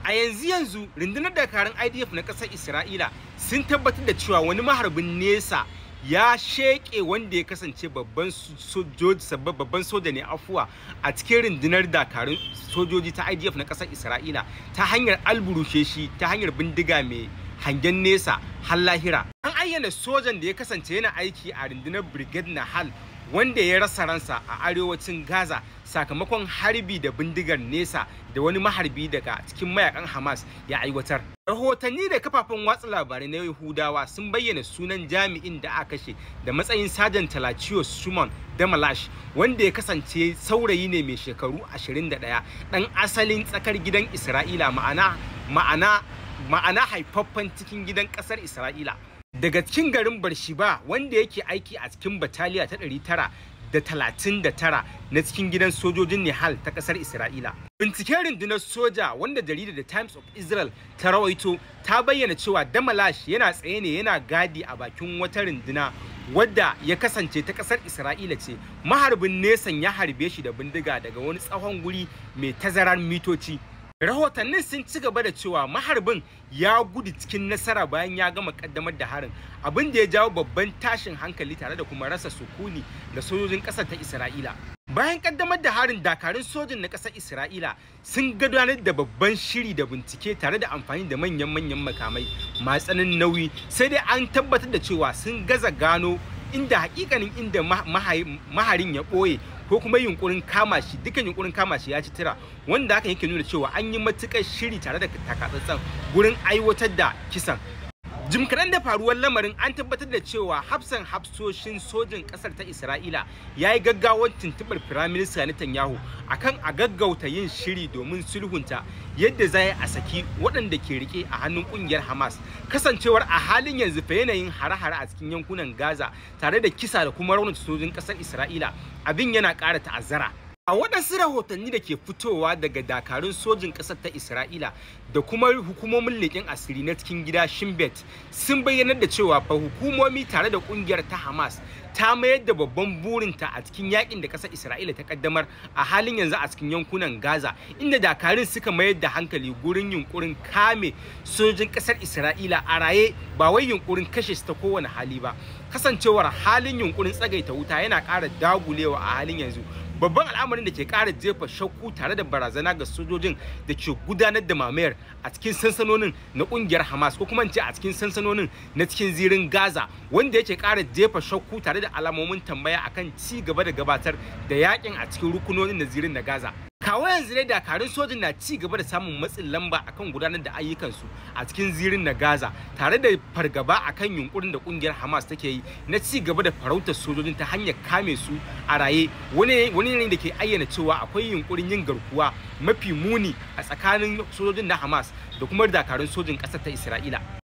A yanzu rundunar dakarun IDF na ƙasar Isra'ila sun tabbatar da cewa wani maharbin nesa ya sheƙe wanda ya kasance babban soja ne afuwa a cikin rundunar dakarun sojoji ta IDF na ƙasar Isra'ila ta hanyar alburushe shi ta hanyar bindiga mai hangen nesa har lahira. An ayyana sojan da ya kasance yana aiki a rundunar Brigade Nahal wanda ya rasa ransa a arewacin Gaza sakamakon harbi da bindigar nesa da wani maharbi daga cikin mayakan Hamas ya aiwatar. Rahotanni da kafafen watsa labarai na Yahudawa sun bayyana sunan jami'in da aka kashe da matsayin Sajan Talachios Shimon Damalash, wanda ya kasance saurayi ne mai shekaru 21, ɗan asalin tsakar gidan Isra'ila, ma'ana haifaffen cikin gidan ƙasar Isra'ila. Daga cikin garin Barshiba, wanda yake aiki a cikin bataliya ta 939 na cikin gidan sojojin Nihal ta kasar Isra'ila. Binciken rundunar soja wanda jaridar The Times of Israel ta rawaito ta bayyana cewa Damalash yana tsaye ne yana gadi a bakin wata runduna wadda ya kasance ta kasar Isra'ila ce. Maharbin nesan ya harbe shi da bindiga daga wani tsawon guri mai tazarar mitoci. Rahotannin sun ci gaba da cewa maharbin ya gudu cikin nasara bayan ya gama kaddamar da harin, abin da ya jawo babban tashin hankali tare da kuma rasa sukuni ga sojojin ƙasar ta Isra'ila. Bayan kaddamar da harin, dakarun sojin na ƙasar Isra'ila sun gudanar da babban shiri da bincike tare da amfani da manyan makamai masu tsananin nauyi, sai dai an tabbatar da cewa sun gaza gano inda hakikanin inda maharin ya ɓoye ko kuma yunkurin kama shi. Dukkan yunkurin kama shi ya ci tira, wanda hakan yake nuna cewa an yi matukar shiri tare da takatsantsan gurin aiwatar da kisan. Jim kaɗan da faruwar lamarin, an tabbatar da cewa hafsan hafsoshin sojin ƙasar ta Isra'ila ya yi gaggawar tuntuɓar Firaminista Netanyahu akan a gaggauta yin shiri domin sulhunta yadda za a saki waɗanda ke rike a hannun ƙungiyar Hamas. Kasancewar a halin yanzu fa yanayin hare-hare a cikin yankunan Gaza tare da kisa da kuma raunata sojin ƙasar Isra'ila, abin yana ƙara ta'azzara. A waɗansu rahotanni da ke fitowa daga dakarun sojin ƙasar ta Isra'ila da kuma hukumomin leƙen asiri na cikin gida Shin Bet sun bayyanar da cewa fa hukumomi tare da ƙungiyar ta Hamas ta mayar da babban burinta a cikin yakin da ƙasar Isra'ila ta kaddamar a halin yanzu a cikin yankunan Gaza, inda dakarun suka mayar da hankali gurin yunkurin kame sojojin ƙasar Isra'ila a raye, ba wai yunkurin kashe su ta kowane hali ba. Kasancewar halin yunkurin tsagaita wuta yana ƙara dagulewa a halin yanzu, babban al'amarin da ke ƙara jefa shakku tare da barazana ga sojojin da ke gudanar da mamayar a cikin sansanonin na ƙungiyar Hamas, ko kuma in ce a cikin sansanonin na cikin zirin Gaza, wanda yake ƙara jefa shakku tare da alamomin tambaya akan ci gaba da gabatar da yakin a cikin rukunonin na zirin na Gaza. Kawo yanzu dai dakarun sojin na ci gaba da samun matsin lamba akan gudanar da ayyukansu a cikin zirin na Gaza, tare da fargaba akan yunkurin da kungiyar Hamas take yi na ci gaba da farautar sojojin ta hanyar kame su a raye, wani ne da ke ayyana cewa akwai yunkurin yin garkuwa mafi muni a tsakanin sojojin na Hamas da kuma dakarun sojin ƙasar ta Isra'ila.